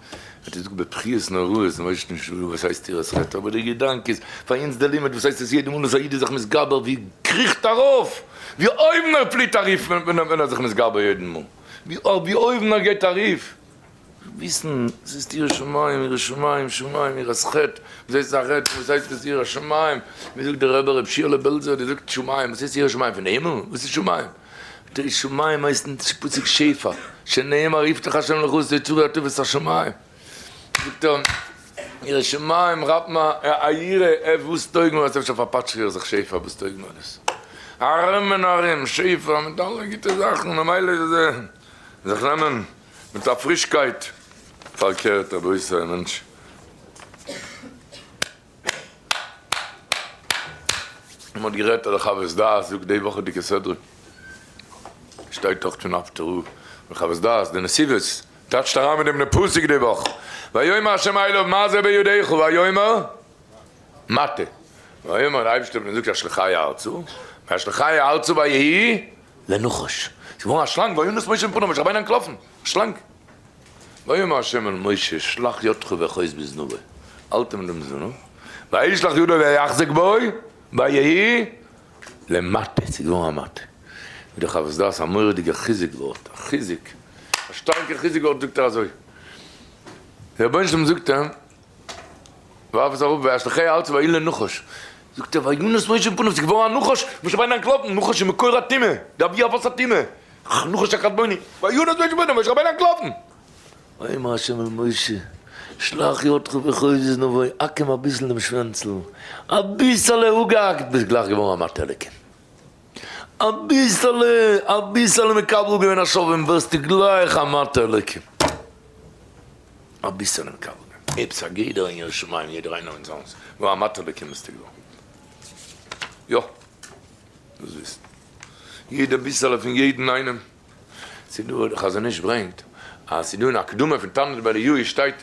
האט ער געזאגט בבכיות נוראות מען ווייסט נישט וואס הייסט יראת חטא אבער די געדאנק איז פאר אונז די לימוד וואס הייסט עס יעדע מאל וואס א איד איז זיך מתגבר ווי קריכט ארויף ווי אויבן ער פליט ארויף ווען ער איז זיך מתגבר יעדן מאל. ווי אויבן ער גייט ארויף, וויסן עס איז יראת שמים, יראת שמים, שמים, יראת חטא, וואס הייסט א חטא, וואס הייסט עס יראת שמים, ווי זאגט דער רבי ר' שיעלע בעלזער, דער זאגט שמים, וואס הייסט יראת שמים, פון די הימל, וואס איז שמים? יראת שמים הייסט אין פסוק שפע, שנאמר יפתח השם לך את אוצרו הטוב את השמים, זאגט ער, ירא שמים כאפט מען א יראה, ע וואס טויג מיר אז אפשר פארפאטש איך זיך שפע, וואס טויג מיר דאס? ארום און ארום שפע מיט אלע גוטע זאכן, ממילא איז עס זיך נעמען מיט א פרישקייט, פארקערט רבותי א מענטש. מען האט גערעדט אז די חוות דעת זאגט די וואכעדיגע סדרה שטייט דאך פון אפטער רב און חוות דעת די נתיבות טייטשט אריין מיט דעם די פסוק די וואך ויאמר ה' אליו מה זה בידך ויאמר מטה ויאמר די אייבערשטער האט געזאגט השליכהו ארצה וישליכהו ארצה ויהי לנחש ס'איז געווארן א שלאנג וינס משה מפניו משה רבינו אנטלאפן א שלאנג. ויאמר ה' אל משה שלח ידך ואחוז בזנבו, האלט אים דעם זנב, וישלח ידו ויחזק בו, ויהי למטה, ס'איז געווארן א מטה. זאגט דער חוות דעת א מורא'דיגע חיזוק ווארט, א חיזוק, א שטארקע חיזוק ווארט זאגט ער אזוי, דער רבונו של עולם זאגט אים, ווארף עס אראפ, וישליכהו ארצה ויהי לנחש, זאגט ער וינס משה מפניו, ס'איז געווארן א נחש, משה רבינו אנטלאפן, נחש איז מקור הטומאה, די אבי אבות הטומאה, נחש הקדמוני, וינס משה מפניו, משה רבינו אנטלאפן! ויאמר ה' אל משה, שלח ידך ואחוז בזנבו, האק אים אביסל דעם שווענצל, אביסעלע אפגעהאקט, ביסט גלייך געווארן א מטה אלקים. אביסעלע, אביסעלע מקבל געווען א שווים, ווערסטו גלייך א מטה אלקים. אביסעלע מקבל געווען. עפעס א גדר אין יראת שמים, יעדער איינער אין זיינס, גאר א מטה אלקים ביסטו געווארן. יא. דאס וויסן. יעדע ביסעלע פון יעדן איינעם. ס'איז דא, די חזון איש ברענגט, אז ס'איז דא אין הקדמה פון תנא דבי אליהו שטייט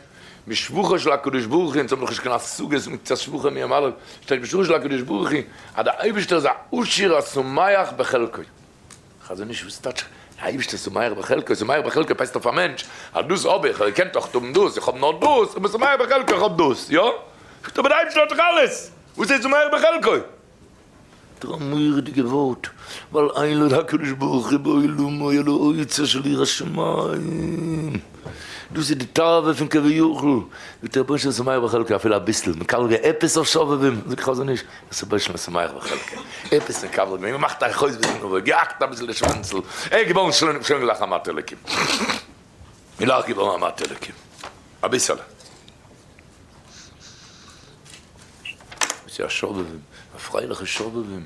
בשבחו של הקדוש ברוך הוא, אונז האבן נאך נישט קיין השגות מקצת שבחו מי ימלל, שטייט בשבחו של הקדוש ברוך הוא אז דער אייבערשטער איז א עשיר השמח בחלקו. חזון איש וואס טייטש דער אייבערשטער איז שמח בחלקו? שמח בחלקו פאסט אויף א מענטש אז דאס האב איך, ער קען דאך האבן דאס, איך האב נאר דאס, איך בין שמח בחלקו, איך האב דאס, יא? זאגט אבער דער אייבערשטער האט דאך אלעס, וואס איז שמח בחלקו? דער א מורא'דיגע ווארט, ווייל אין לו להקדוש ברוך הוא בעולמו אלא אוצר של יראת שמים, דאס איז די תאווה פון כביכול, זאגט דער רבונו של עולם שמח בחלקו אפילו אביסל, מקבל געווען עפעס אויף שובבים, זאגט חזון איש, דאס איז רבונו של עולם שמח בחלקו, עפעס מקבל געווען, געמאכט א חוזק פון נבואה, געהאקט אביסל די שווענצל, ער איז געווארן שוין גלייך א מטה אלקים, גלייך געווארן א מטה אלקים, אביסעלע. דאס איז א שובבים, א פרייליכע שובבים,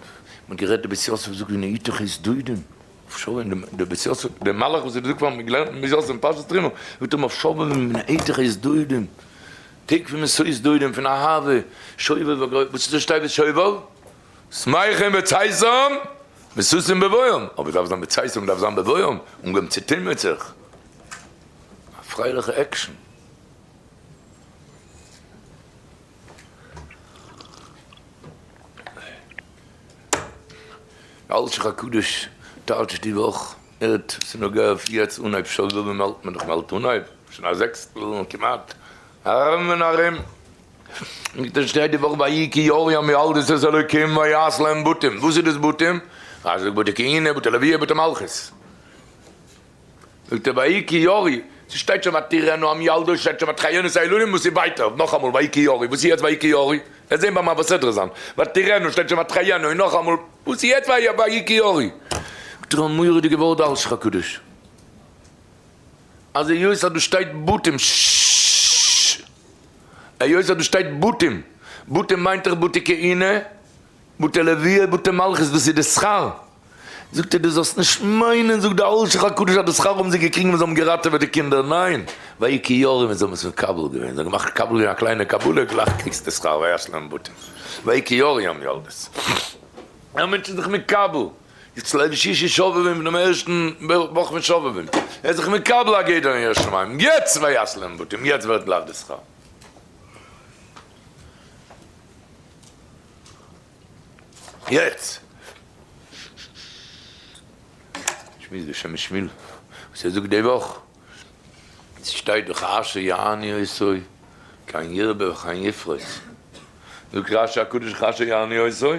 מען האט גערעדט די בית יוסף זאגט ונהיית חית דודים, אויף שובבים, די בית יוסף, די מלאך וואס האט געזאגט פאר מיר געלערנט אין בית יוסף אין פרשת תרומה, זאגט אים אויף שובבים ונהיית חית דודים, טעג פון מסעות דודים, פון אהבה, שובב וגוי, וואס איז דאס שטייט שובב? שמחים בצאתם וששים בבואם, אבער דארף זיין בצאתם דארף זיין בבואם, אנגעהויבן צו טון מיט זיך, א פרייליכע action. אלשיך הקדוש טייטשט די וואך, הערט, ס'איז נוגע אויף יעצט אנהייב שובבים האלט מען דאך באלד אנהייב, שוין א זעקסטל כמעט, ארום און ארום, דאס שטייט די וואך ויהי כי יראו המילדות את האלוקים ויעש להם בתים, וואס איז דאס בתים? רש"י זאגט בתי כהונה, בתי לוויה, בתי מלכות. זאגט ער ויהי כי יראו, ס'שטייט שוין ותראינה המילדות, שטייט שוין ותחיינה את הילדים, וואס איז ווייטער? נאכאמאל ויהי כי יראו, וואס איז יעצט ויהי כי יראו? וועסט זען ביים מעביר סדרה זיין, ותראינה שטייט שוין ותחיינה און נאכאמאל, וואס איז יעצט ויהי כי יראו? זאגט ער א מורא'דיגע ווארט די אלשיך הקדוש, אז היות אז דא שטייט בתים, ששששש, היות אז דא שטייט בתים, בתים מיינט דאך בתי כהונה, בתי לוויה, בתי מלכות, דאס איז די שכר. זאגט ער דו זאלסט נישט מיינען זאגט די אלשיך הקדוש אז די שכר האבן זיי געקריגן ווען זיי האבן געראטעוועט די קינדער, ניין, ויהי כי יראו ווען זיי האבן עס מקבל געווען, זיי האבן געמאכט מקבל געווען א קליינע קבלה גלייך קריגסטו שכר ויעש להם בתים, ויהי כי יראו המילדות. א מענטש איז זיך מקבל, יעצט ליל שישי שובבים פונעם ערשטן וואך פון שובבים, ער איז זיך מקבל א גדר אין יראת שמים, יעצט ויעש להם בתים, יעצט ווערט גלייך די שכר. יעצט שמועס די שם משמואל וואס ער זאגט די וואך, עס שטייט דאך אשר יענו אותו כן ירבה וכן יפרוץ, זאגט רשי הקדוש כאשר יענו אותו,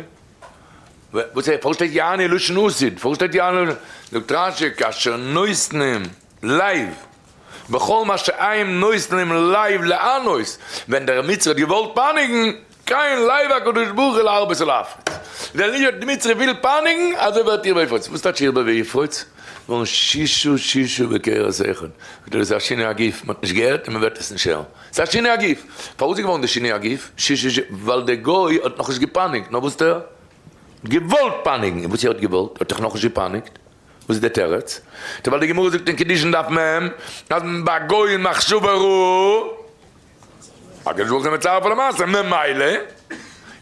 וואס ער פארוואס שטייט יענו לשון עתיד, פארוואס שטייט יענו, זאגט רשי כאשר נותנים לב בכל מה שהם נותנים לב לענות, ווען דער מצרי האט געוואלט פייניגן, כן לב הקדוש ברוך הוא להרבות ולהפריץ. ווען די מצרי וויל פייניגן, אזוי ווערט ירבה ויפרוץ. וואס טייטש ירבה ויפרוץ? געווארן שישה שישה בכרס אחד, זאגט ער דאס איז א שינוי הגוף, מען האט נישט געהערט און מען וועט עס נישט הערן, ס'איז א שינוי הגוף, פארוואס איז געווארן די שינוי הגוף שישה שישה, ווייל דער גוי האט נאכנישט געפייניגט, נאר וואס האט ער געוואלט פייניגן, און וואס ער האט געוואלט, האט דאך נאכנישט געפייניגט, וואס איז די תירוץ? ווייל די גמרא זאגט אין קידושין דף מ, אז ביי גוי איז מחשבה רעה, הקדוש ברוך הוא מצרף למעשה, ממילא,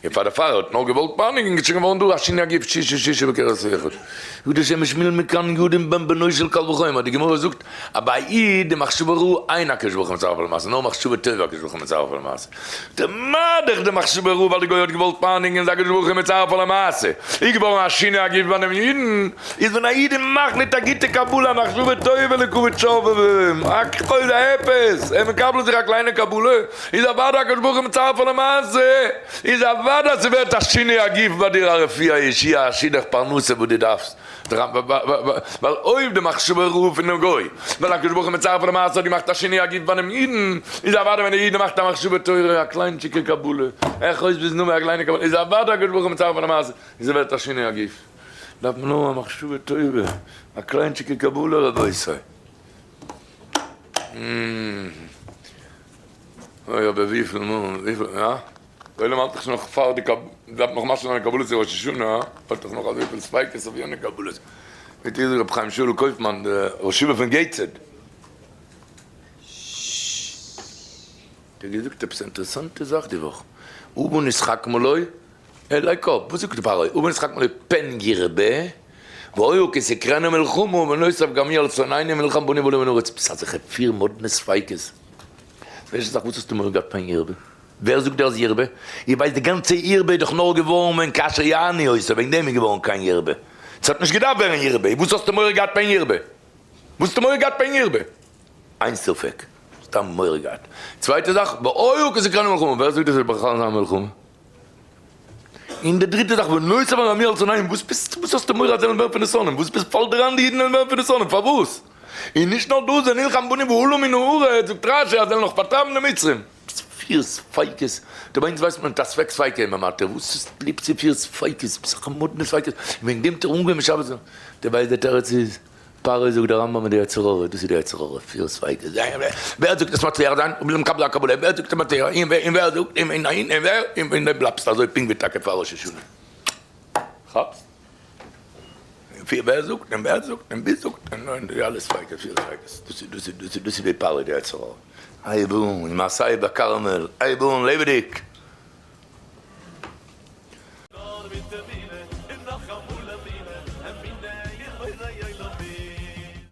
און פאר דערפאר ער האט נאר געוואלט פייניגן איז שוין געווארן דא א שינוי הגוף שישה שישה בכרס אחד. ידע שמשמיל מכאן יודעים בן בנו של קל וחומר, די גמרא זאגט אז ביי א איד די מחשבה רעה אין הקדוש ברוך הוא מצרף למעשה, נאר מחשבה טובה הקדוש ברוך הוא מצרף למעשה. מה דאך די מחשבה רעה ווייל די גוי האט געוואלט פייניגן איז הקדוש ברוך הוא מצרף למעשה, איז געווארן א שינוי הגוף ביי דעם אידן, איז ווען א איד איז מחליט א גוטע קבלה א מחשבה טובה לכבוד שובבים, א כחול האפס, ער מקבל זיך א קליינע קבלה, איז אוודאי הקדוש ברוך הוא מצרף למעשה, איז אוודאי אז ס'ווערט א שינוי הגוף ביי דיר א רפואה א ישועה א שידוך פרנסה וואס דו דארפסט, ווייל אויב די מחשבה רעה פונעם גוי, ווייל הקדוש ברוך הוא מצרף למעשה האט געמאכט א שינוי הגוף ביי דעם אידן, איז אוודאי ווען דער איד מאכט א מחשבה טובה א קליינטשיקע קבלה, איך אויס ביז נאמען א קליינע קבלה, איז אוודאי הקדוש ברוך הוא מצרף למעשה, איז ס'ווערט א שינוי הגוף. דארף מען האבן א מחשבה טובה, א קליינטשיקע קבלה רבותי. אוי אבער וויפיל מאל, וויפיל, הא? די עולם האלט דאך שוין נאך פאר די קב, דארף נאך משלים זיין די קבלות צו ראש השנה, הא? האט דאך נאך אזויפיל ספיקות אויף יענע קבלות. מיט איר רבי חיים שאול קויפמאן די ראש ישיבה פון געיטסהעד. האט ער געזאגט עפעס א אינטערעסאנטע זאך די וואך. ובא נשחק מולו, לייג אפ, וואס זאגט פרעה? ובא נשחק מולו פן ירבה, והיו כי תקראנה מלחמה ונוסף גם היא על שונאינו ונלחם בנו ובנו מן הארץ. עפעס אזעלכע פיר מאדנע ספיקות. די ערשטע זאך וואס האסטו מורא געהאט פן ירבה? ווער זאגט דיר אז ירבה? איר ווייסט די גאנצע ירבה איז דאך נאר געווארן ווען כאשר יענו אותו, וועגן דעם איז געווארן קיין ירבה. ס'האט נישט געדארפט ווערן ירבה, וואס האסטו מורא געהאט פן ירבה? וואס האסטו מורא געהאט פן ירבה? איין ספק, סתם מורא געהאט. צווייטע זאך, והיה כי תקראנה מלחמה, ווער זאגט דיר ס'וועט בכלל זיין מלחמה? און די דריטע זאך, ונוסף גם היא על שונאינו, וואס ביסטו, וואס האסטו מורא אז זיי וועלן ווערן פון די שונאים? וואס ביסט פאלט דיר איין די אידן וועלן ווערן פון די שונאים? פארוואס? און נישט נאר דאס, ונלחם בנו ועלו מן הארץ, זאגט רשי אז זיי וועלן נאך פארטרייבן די מצרים. פיר ספיקות, דא ביי אונז ווייסט מען א ספק ספיקא איז מען מתיר, וואס איז ליב צו פיר ספיקות, ס'איז א מאדנע ספיקות, און וועגן דעם האט ער אנגעהויבן שבת, דו ווייסט די תירוץ איז? פרעה זאגט דער רמב ם די יצר הרע, דאס איז די יצר הרע, פיר ספיקות, ווער זאגט עס מצליח זיין, און מקבל א קבלה, ווער זאגט עס מצליח, און ווער זאגט, און און און ווער, און דו בלייבסט אזוי פונקט ווי טאקע פאר ראש השנה. כאפסט? פיר ווער זאגט, און ווער זאגט, און ווי זאגט, און די אלע ספיקות, פיר ספיקות, דאס איז דאס איז דאס איז ווי פרעה די יצר הרע. הייב אן, מעשי בכרמל, הייב אן לעבעדיג!